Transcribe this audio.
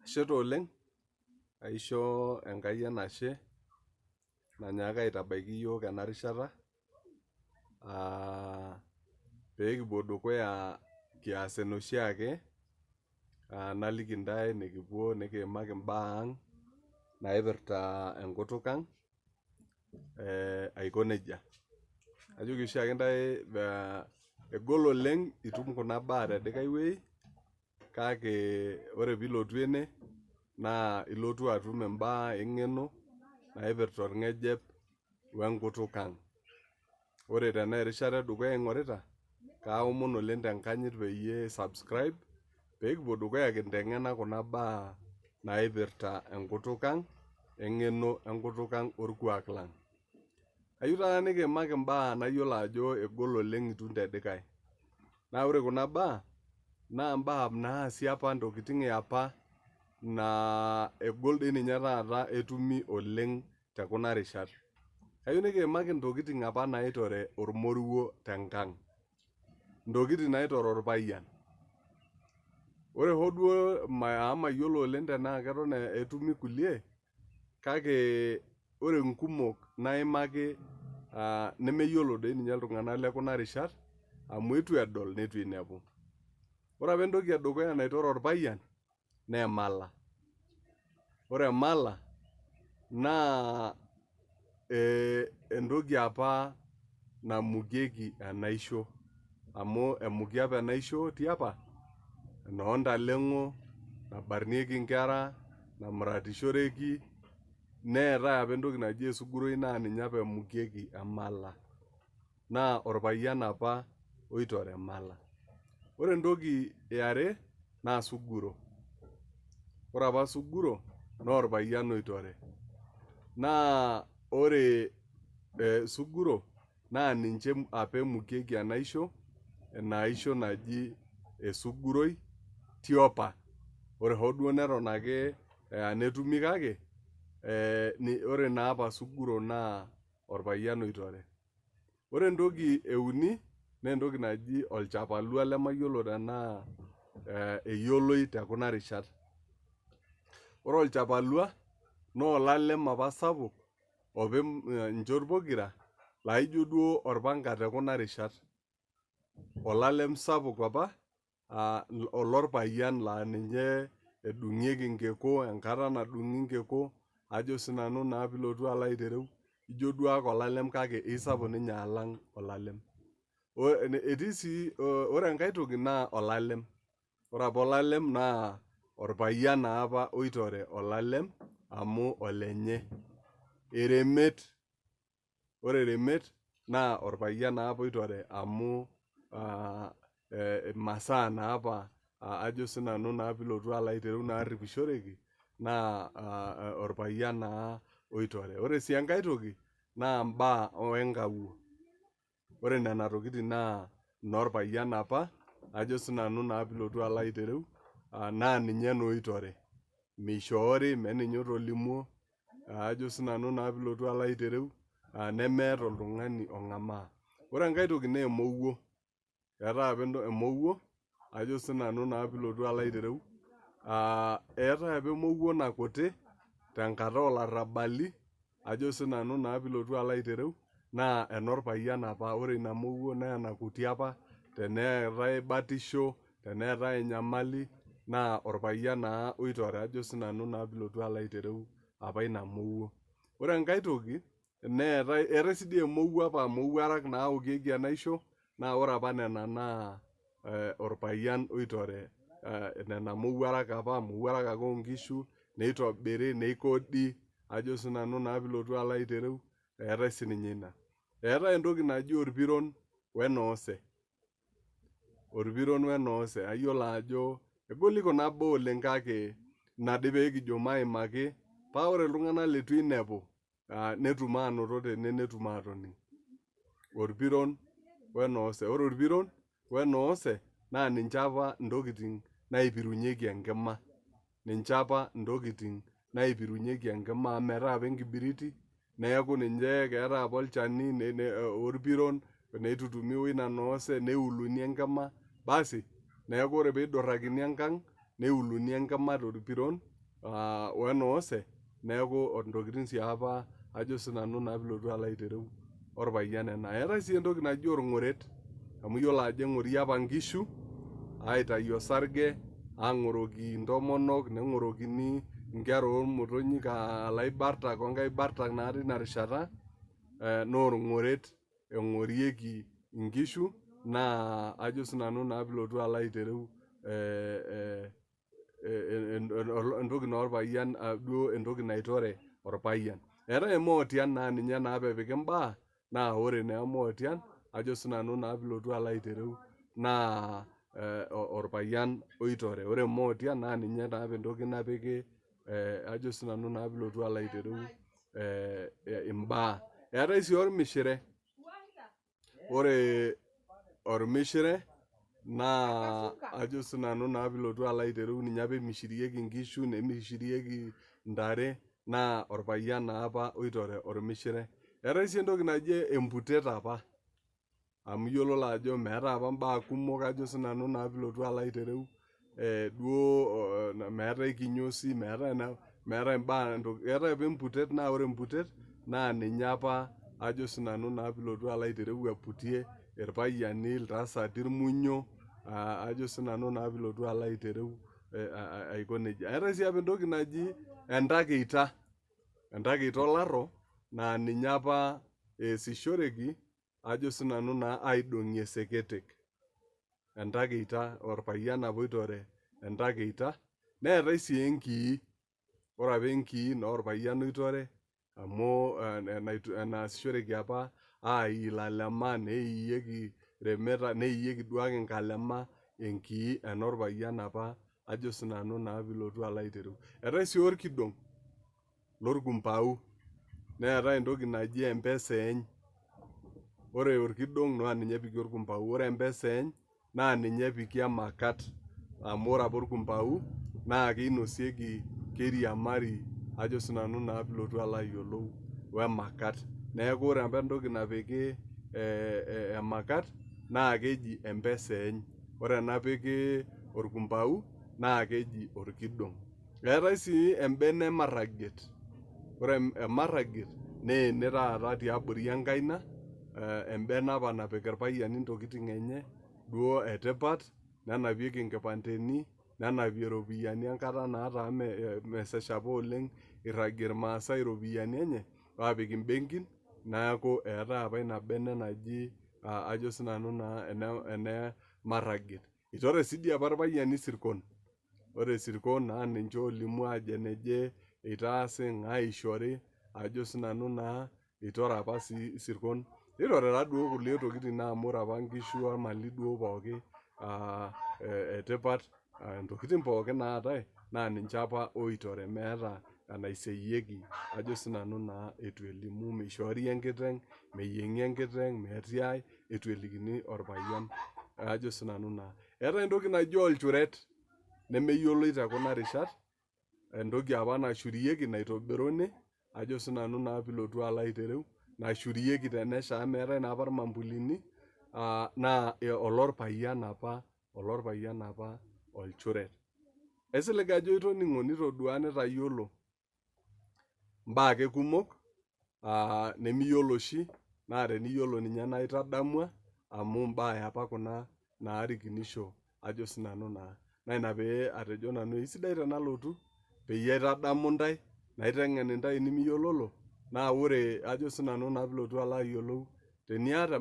Ashe taa oleng, aisho Enkai enashe nanyaaka aitabaiki iyiok ena rishata pee kipuo dukuya kias enoshiake naliki intae enikipuo nikiimaki imbaa ang naipirta enkutuk ang aiko nejia. Najoki oshiake intae egol oleng itum kuna baa tedikae wueji kake ore piilotu ene naa ilotu atum imbaa eng'eno naipirta orng'ejep wenkutuk ang. Ore tenaa erishata edukuya ing'orita, kaomon oleng tenkanyit peyie isubscribe pee kipuo dukuya kinteng'ena kuna baa naipirta enkutuk ang, eng'eno enkutuk ang orkuak lang. Ayieu taata nikiimaki imbaa nayiolo ajo egol oleng itum tedikae. Naa ore kuna baa naa imbaa naasi apa intokitin e apa naa egol doi ninye taata etumi oleng te kuna rishat. Kayieu nikiimaki intokitin apa naitore ormoruo tenkang. Intokitin naitore orpayian. Ore hoo duo amu mayiolo oleng tenaa keton etumi kulie kake ore nkumok naimaki nemeyiolo doi ninye iltung'anak le kuna rishat amu eitu edol neitu einepu. Ore apa entoki e dukuya naitore orpayian naa emala. Ore emala naa entoki apa namukieki enaisho amu emuki apa enaisho tiapa enoo ntaleng'o nabarnieki inkera, namuratishoreki neetae apa entoki naji esuguroi naa ninye apa emukieki emala. Naa orpayian apa oitore emala. Ore entoki e are naa suguro. Ore apa suguro naa orpayian oitore. Naa ore suguro naa ninche apa emukieki enaisho, ina aisho naji esuguroi tiopa. Ore hoo duo neton ake eya netumi kake ore naa apa suguro naa orpayian oitore. Ore entoki e uni naa entoki naji olchapalua lemayiolo tenaa eyioloi te kuna rishat. Ore olchapalua naa olalem apa sapuk opi inchot pokira laijo duo orpanga te kuna rishat. Olalem sapuk apa olorpayian laa ninye edung'ieki inkiku enkata nadung'i inkiku ajo sii nanu naa piilotu alo aitereu ijo duo ake olalem kake eisapuk ninye alang olalem. Etii sii ore enkae toki naa olalem. Ore apa olalem naa orpayian naa apa oitore olalem amu olenye. Eremet, ore eremet naa orpayian naa apa oitore amu imasaa naa apa ajo sii nanu naa piilotu alo aitereu naaripishoreki naa orpayian naa oitore. Ore sii enkae toki naa imbaa wenkawuo. Ore nena tokitin naa inorpayian apa ajo sii nanu naa piilotu alo aitereu naa ninye naa oitore. Meishoori mee ninye otolimuo ajo sii nanu naa piilotu alo aitereu nemeeta oltung'ani ong'amaa. Ore enkae toki naa emowuo. Eetae apa emowuo ajo sii nanu naa piilotu alo aitereu eetae apa emowuo nakuti tenkata oo larrabali ajo sii nanu naa piilotu alo aitereu naa enorpayian apa. Ore ina mowuo naa enakuti apa teneetae batisho, teneetae enyamali naa orpayian naa oitore ajo sii nanu naa piilotu alo aitereu apa ina mowuo. Ore enkae toki neetae, eetae sii dii emowuo apa imowuarak naokieki enaisho naa ore apa nena naa orpayian oitore nena mowuarak apa, imowuarak ake oo nkishu neitobiri neikodi ajo sii nanu naa piilotu alo aitereu eetae siininye ina. Eetae entoki naji orpiron wenoose. Orpiron wenoose, ayiolo ajo egoli kuna baa oleng kake ina dii pee kijo maimaki paa ore iltung'anak leitu einepu netum aanoto tene netum aatoning. Orpiron wenoose, ore orpiron wenoose naa ninche apa intokitin naipirunyieki enkima. Ninche apa intokitin naipirunyieki enkima amu meetae apa enkibiriti neeku ninche keetae apa olchani orpiron neitutumi woina noose neuluni enkima basi neeku ore piidurrakini enkang neuluni enkima torpiron. wenoose neeku intokitin sii apa ajo sinanu naa piilotu alo aitereu orpayian ena. Eetae sii entoki naji orng'oret amu iyiolo ajo eng'ori apa inkishu aitayu osarge ang'oroki intomonok neng'orokini inkera ormotonyik aa ilaibartak onkaibartak naa tina rishata naa orng'oret eng'orieki inkishu naa ajo sinanu naa piilotu alo aitereu entoki naa orpayian duo entoki naitore orpayian. Eetae emootian naa ninye naa apa epiki imbaa naa ore naa emootian ajo sinanu naa piilotu alo aitereu naa orpayian oitore. Ore emootian naa ninye naa apa entoki napiki ajo sinanu naa piilotu alo aitereu imbaa. Eetae sii ormishire. Ore ormishire naa ajo sinanu naa piilotu alo aitereu ninye apa emishirieki inkishu nemishirieki intare naa orpayian naa apa oitore ormishire. Eetae sii entoki naji emputet apa amu iyiololo ajo meetae apa imbaa kumok ajo sinanu naa piilotu alo aitereu duo meetae kinyosi meetae meetae imbaa eetae apa emputet naa ore emputet naa ninye apa ajo sinanu naa piilotu alo aitereu eputie irpayiani, iltasati irmunyio ajo sinanu naa piilotu alo aitereu aiko nejia. Eetae sii apa entoki naji entakeita, entakeita olaro naa ninye apa eesishoreki ajo sinanu naa aidong'ie iseketek. Entakeita orpayian apa oitore entakeita neetae sii enkii, ore apa enkii naa orpayian oitore amu enaasishoreki apa aai ilalema neiyieki remeta neiyieki duake inkalema enkii enorpayian apa ajo sinanu naa piilotu alo aitereu. Eetae sii orkidong lorkumpau neetae entoki naji empeseeny. Ore orkidong naa ninye epiki orkumpau, ore empeseeny naa ninye epiki emakat amu ore apa orkumpau naa keinosieki keiriamari ajo sinanu naa piilotu alo ayiolou wemakat. Neeku ore apa entoki napiki emakat naa keji empeseeny, ore enapiki orkumpau naa keji orkidong. Eetae sii embene emaragiet, ore emaragiet naa ene taata tiabori enkaina embene apa napik irpayiani intokitin enye duo etipat nenapieki inkipandeni nenapie iropiyiani enkata nataa mesesh apa oleng iragie irmaasai iropiyiani enye aapik imbenkin neeku eetae apa ina bene naji ajo sinanu naa ene maragiet. Eitore sii dii apa irpayiani isirkon. Ore isirkon naa ninche oolimu aajo eneje eitaasi, ng'ae eishori ajo sinanu naa eitore apa sii isirkon. Nitore taaduo kulie tokitin naa amu ore apa inkishu omali duo pooki etipat intokitin pooki naatae naa ninche apa oitore meeta enaiseyieki ajo sinanu naa eitu elimu, meishoori enkiteng', meyieng'i enkiteng', metii ai eitu elikini orpayian ajo sinanu naa. Eetae entoki naji olchuret nemeyioloi te kuna rishat entoki apa nashurieki naitobiruni ajo sinanu naa piilotu alo aitereu nashurieki tenesha amu meetae naa apa irmambulini naa olorpayian apa olorpayian apa olchuret. Aisilig ajo itoning'o nitodua nitayiolo imbaa ake kumok nemiyiolo oshi naa teniyiolo ninye naa itadamua amu imbaa apa kuna naarikinisho ajo sinanu naa. Naa ina pee atejo nanu eisidai tenalotu peyie aitadamu intae naiteng'en intae enimiyiololo naa ore ajo sinanu naa piilotu alo ayiolou teniata.